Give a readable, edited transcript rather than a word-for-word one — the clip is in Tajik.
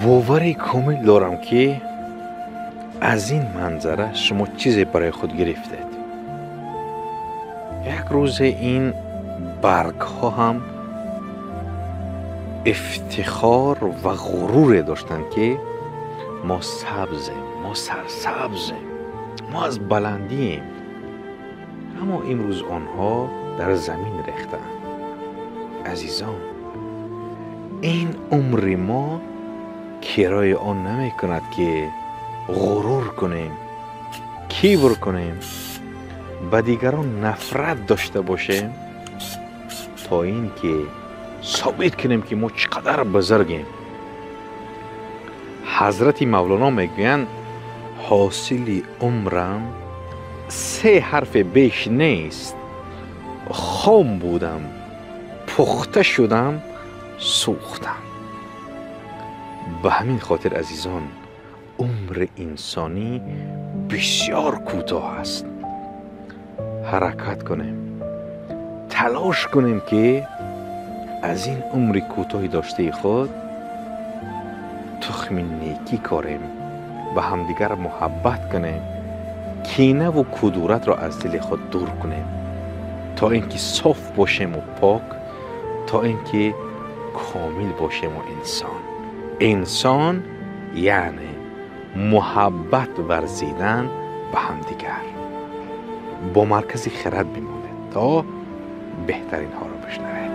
Бовари комил дорам, ки аз ин манзара шумо чизе барои худ гирифтед. Як рӯзе ин баргҳо ҳам ифтихор ва ғуруре доштанд, ки мо сабзем, мо сарсабзем, мо аз баландием, аммо имрӯз онҳо дар замин рехтаанд. Азизон, ин умри мо кирои он намекунад, ки ғурур кунем, кибр кунем, ба дигарон нафрат дошта бошем, то ин ки собит кунем, ки мо чӣ қадар бузургем. Ҳазрати Мавлоно мегӯянд: «Ҳосили умрам се ҳарфе беш нест: хом будам, пухта шудам, сӯхтам». Ба ҳамин хотир, азизон, умри инсонӣ бисёр кӯтоҳ аст. Ҳаракат кунем, талош кунем, ки аз ин умри кӯтоҳи доштаи худ тухми некӣ корем, ба ҳамдигар муҳаббат кунем, кинаву кудуратро аз дили худ дур кунем, то ин ки соф бошему пок, то ин ки комил бошему инсон. Инсон яъне муҳаббат варзидан ба ҳамдигар. Бо Маркази хирад бимонед, то беҳтаринҳоро бишнавед.